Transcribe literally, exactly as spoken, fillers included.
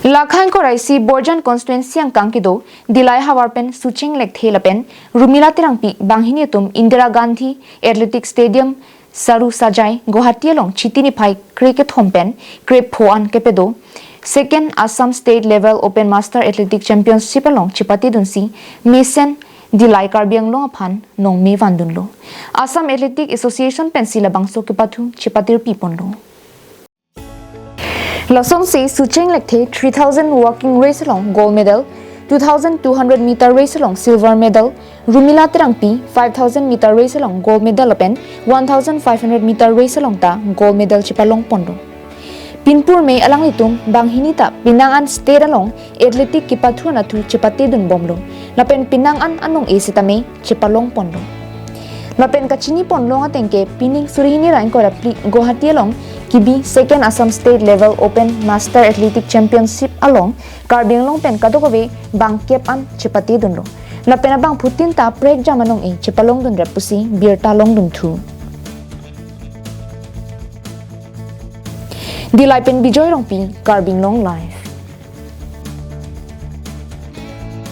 Lakhang koraisi Borjan constituency angkang kedo Dilai havar pen Sucheng Lekthe lapen Rumila Terangpi banghini atum Indira Gandhi Athletic Stadium saru sajai Guwahati along Chiti niphai kre kethom pen kre pho an kepedo second Assam State Level Open Master Athletic Championship along chepate dunsi mesen Dilai Karbi Anglong aphan nongme vandunlo. Assam Athletic Association pensi labangso kepathu chepatirpi ponlo. Lasonsi Sucheng Lekthe three thousand walking race along gold medal, two thousand two hundred meter race along silver medal, Rumila Terangpi five thousand meter race along gold medal lapen one thousand five hundred meter race along ta gold medal chepalong ponlo. Pinpur me alanglitum banghini ta penang an state along athletic kepathu anathu chepate dunbomlo. Lapen penang an anong e sitame chepalong ponlo. Lapen kachini ponlong ateng ke pining suri hini ra ingkoi ra phli Guwahati along kebi second Assam State Level Open Master Athletic Championship along Karbi Anglong pen kadokave bangkep an chepate dunlo. Lapen abangphutin ta prekjam anong e chepalong dunrep pusi birta longdunthu. Dilai pen Bijoy Rongpi, Karbi Anglong Live.